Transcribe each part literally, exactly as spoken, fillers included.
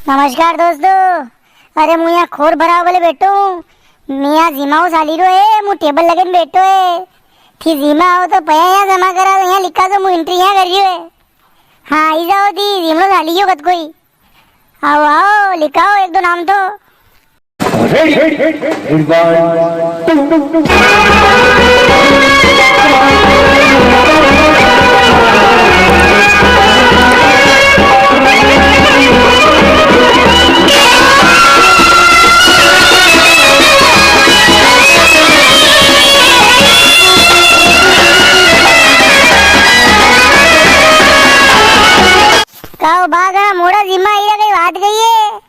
नमस्कार दोस्तों, अरे मूं यां खोर भरावा बले बैठो हूँ। मैं यां जिमाओ साली रो है, मूं टेबल लगन बैठो है। थी जिमा आओ तो पया यां जमा करा, तो यां लिखा तो मूं एंट्री यां कर रियो है। हाँ, आई जाओ थी, जिमलो साली गयो कत कोई। आओ, आओ, लिखाओ एक दो नाम तो। Ready, ready, ready, one, two, two, two। काओ बा, घणा मोड़ा जिमा आई रिया, कई बात कही है?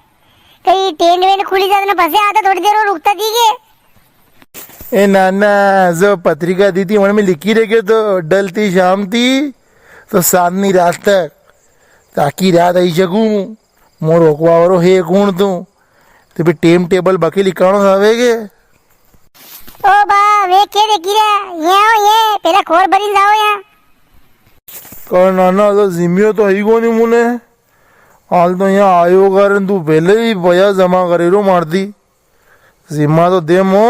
कई टेंट वेंट खुली जात ने पसे आता, थोड़ी देर और रुकता थी के? ए नाना, जो पत्रिका दी थी, वण में लिखी रखे तो डलती शाम थी, तो सात नी रात तक, ताकि रात आई सकूं। मोर रोकवा वारो है कौन तू? ते भी टेम टेबल बाकी लिखाणो सावे के? ओ बा, वे के देखी रे? ये आओ, ये, पेला खोर भरी जाओ यां। कर नाना, तो जिम्यो तो ही कोनी मुने। हाल तो यां आयो कारण तू पेले ही पया जमा करे रो मारती। जिमा तो दे मो।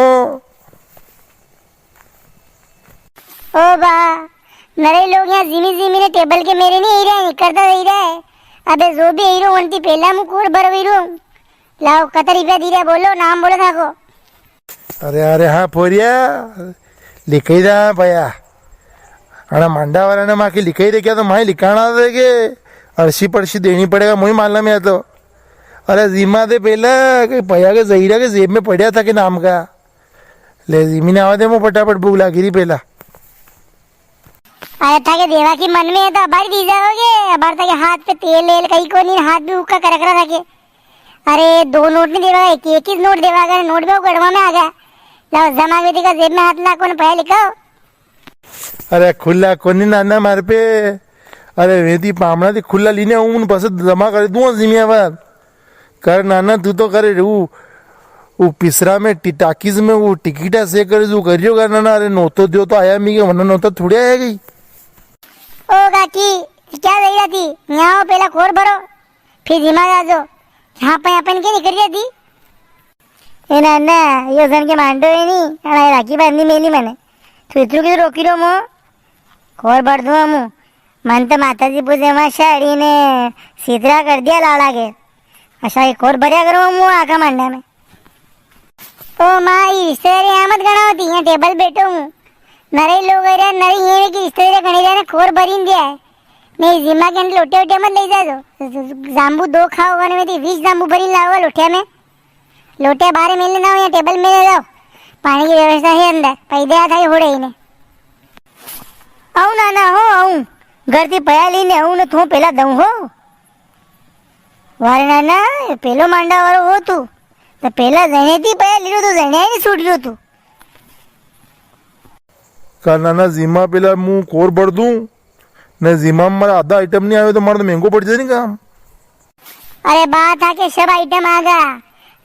ओ बा, नरे लोग यां जिमी जिमी ने टेबल के मेरे नी आई रिया, निकरता रही रिया है। अबे जो भी आई रो वणती पेला मूं खोर भरवी रो। लाओ, कतरा रुपया दी रिया, बोलो, नाम बोलो थाको। अरे, अरे, हाँ, पोरिया, लिखाई दा पया। अणा मांडा वाला ने मां के लिखाई रख्या तो माई लिखाणा दे के अड़सी पड़सी देणी पड़ेगा, मुई मालूम है तो। अरे, जिमा दे पेला, के पया के जहीरा के जेब में पड़्या था के नाम का। ले, जिमी ने आवा दे, मो फटाफट भूख लागी री पेला। अरे, थाके देवा की मन में है तो अबार दी जाओगे, अबार थाके हाथ पे तेल लेल कई कोनी, हाथ भी उक्का करकरा थाके। अरे, दो नोट नी देवा, एक, एक ही नोट देवा, अगर नोट भी गड़वा में आ गया। लाओ, जमा वेती का जेब में हाथ नाखो ने पया लिखाओ। अरे, खुला कोनी नाना मार पे। अरे, वेती पामणा थी खुला लीने हूँ, उन पासे जमा कर दूँ जिमिया बार। कर नाना, तू तो करे ऊ, ऊ पिसरा में टि-, टाकीज में वो टिकटा से कर, जो करियो कर नाना। अरे, नोतो दियो तो आया मी के, वरना नोता थोड़ी आया गई। ओ काकी, क्या गई थी? यहाँ आओ, पहला खोर भरो, फिर जिमा जाजो। यहाँ पे अपन के निकल जाती। ए नाना, यो जन के मांडो है नी, अड़ा राखी बांधी मेली मने। तू इतरू कितरू रोकी रो मो? खोर भर दूँ मु। मन तो माताजी पूजे मां साड़ी ने सीतरा कर दिया लाला के। असा एक खोर भरिया करूँ मु आखा मांडा में। ओ माँ, ई रिश्तेदारी यहाँ मत गणाओ थी, यहाँ टेबल बैठो हूँ। नरे लोग आ रहा, नरे ये की रिश्तेदारी गणी रहा ने खोर भरी दिया है। नहीं, जिमा के अंदर लोटे वोटे मत ले जाजो। जाम्बू दो खाओ, वन में थी बीस जाम्बू भरी लाओ लोटिया में। लोटिया बारे मेले ना हो, या टेबल मेले जाओ। पानी की व्यवस्था है अंदर, पैदे आ थाई होड़े ही ने। आऊं नाना हो, आऊं। घर थी पया लीने आऊं ने थू पेला दऊं हो। वारे नाना, ये पेलो मांडा वारो हो तू। तो पेला जणे थी पया लीरो तो जणे ही नहीं छूट रियो तू। का नाना, जीमा पेला मु खोर भर दूं, ने जीमा में मारा आधा आइटम नहीं आवे तो मारा तो महंगो पड़ जाए नी काम। अरे बा, थाके सब आइटम आगा।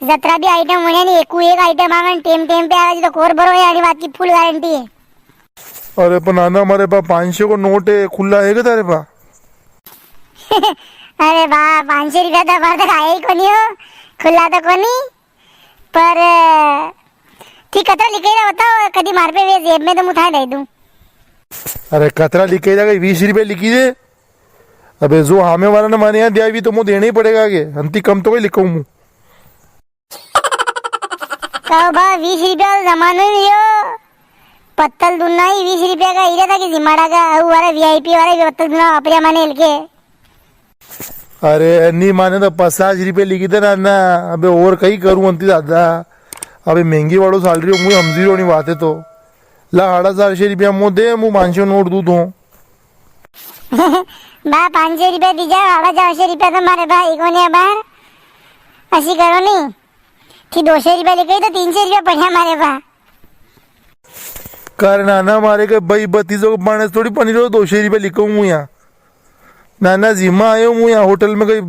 जतरा भी आइटम होने नी, एकू एक आइटम आगा, टेम टेम पे आगा जी, तो खोर भरो, यानी बात की फुल गारंटी है। अरे पर नाना, मारे पा पाँच सौ को नोट है, खुला है के थारे पा? अरे बा, पाँच सौ रुपया तो अबार तक आया ही कोनी हो, खुला तो कोनी। पर ठीक, कतरा लिखे रहा बताओ, कदी मार पे वे जेब में तो मु थाए दे दूं। अरे कतरा लिखे रहा, बीस रुपया लिखी दे। अबे जो हामे वाला ने मारे यहाँ दिया भी तो मु देना ही पड़ेगा आगे, अंति कम तो कोई लिखाऊं मु। कहो बा, बीस रुपया वालो जमानो ही नहीं हो। पत्तल दुन्ना ही बीस रुपया का हीरा था कि जिमाड़ा का, अउ वाला वीआईपी वाला भी पत्तल दुन्ना वापरिया माने हल्के। अरे, नी माने तो पचास रुपया लिखी दे नाना। अबे और कई करूं अंति दादा। अबे महंगी वालो साल रही हो, मुझे हमजी रोनी बात है तो। ला, साढ़ा चार सौ रुपया मु दे, मु पाँच सौ नोट दूं तो। बा, पाँच सौ रुपया दी जा, साढ़ा चार सौ रुपया तो मारे भाई कोनी अबार। असी करो नी। थी दो सौ रुपया लिखे तो तीन सौ रुपया पड़िया मारे पा। कर नाना, मारे के भाई भतीजो को मानस थोड़ी पनी रो, दो सौ रुपया लिखूं मु यहाँ। नाना, जिमा आयो मु यहाँ, होटल में कई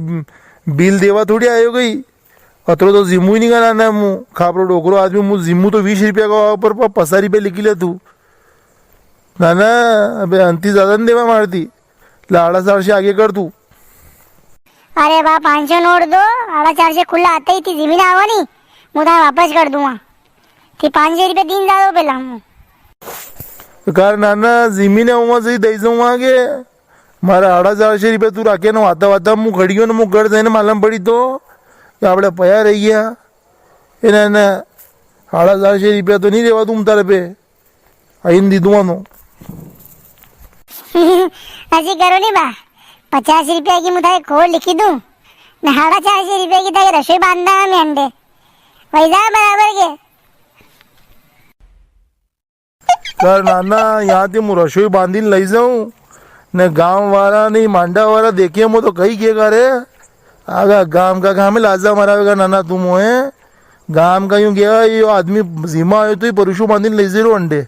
बिल देवा थोड़ी आयो कई। अतरो तो जिमू ही नहीं का नाना मु, खापरो डोकरो आदमी मु, जिमू तो बीस रुपया का ऊपर प-, पचास रुपया लिखी ले तू। नाना, अबे अंति ज्यादा नहीं देवा मारती। लाड़ा साहब से आगे कर तू। अरे बा, पाँच सौ नोट दो, हाड़ा चार सौ खुला आता ही थी, जिमी ने आवा नी, मूं थाने वापस कर दूंगा। थी पाँच सौ रुपया दीन जाओ पेला मूं। कर नाना, जिमी ने आऊंगा, सही दई जाऊंगा के। मारा हाड़ा चार सौ रुपया तू राखे ने वाता वाता मूं खड़ी गयो ने मूं घर जाइने मालूम पड़ी तो कि आपड़े पया रही गया। ए नाना, हाड़ा चार सौ रुपया तो नी रेवा दूं तारे पे। आइन दी दूंगा तो। ऐसी करो नी बा, पचास रुपया की मूं थारे खोल लिखी दूं, ने हाड़ा चार सौ रुपया की थारे रसोई बांधा हम अंडे। वही जा बराबर के। कर नाना, यां थी मूं रसोई बांधी ने लई जाऊं, ने गांव वाला ने मांडा वाला देखे मो तो कई के करे, आगा गांव का गांव में लाजा मरावेगा नाना तू मोए। गांव का यूं गया, यो आदमी जिमा आयो तो ही परुशु बांधी ने लई जे रो अंडे।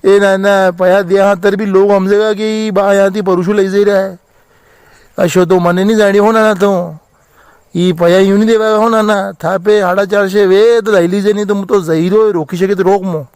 ए नाना, पया दिया हातर भी लोग हमजेगा कि बा यां थी परुशु लई जे रहा है। अशो तो मने नी जाणी हो नाना तो। ई पया यूं नी देवा हो नाना, था पे हाड़ा चार सौ वे तो लई लीजे, नी तो मूं तो जहीरो रोकी सके तो रोक मो।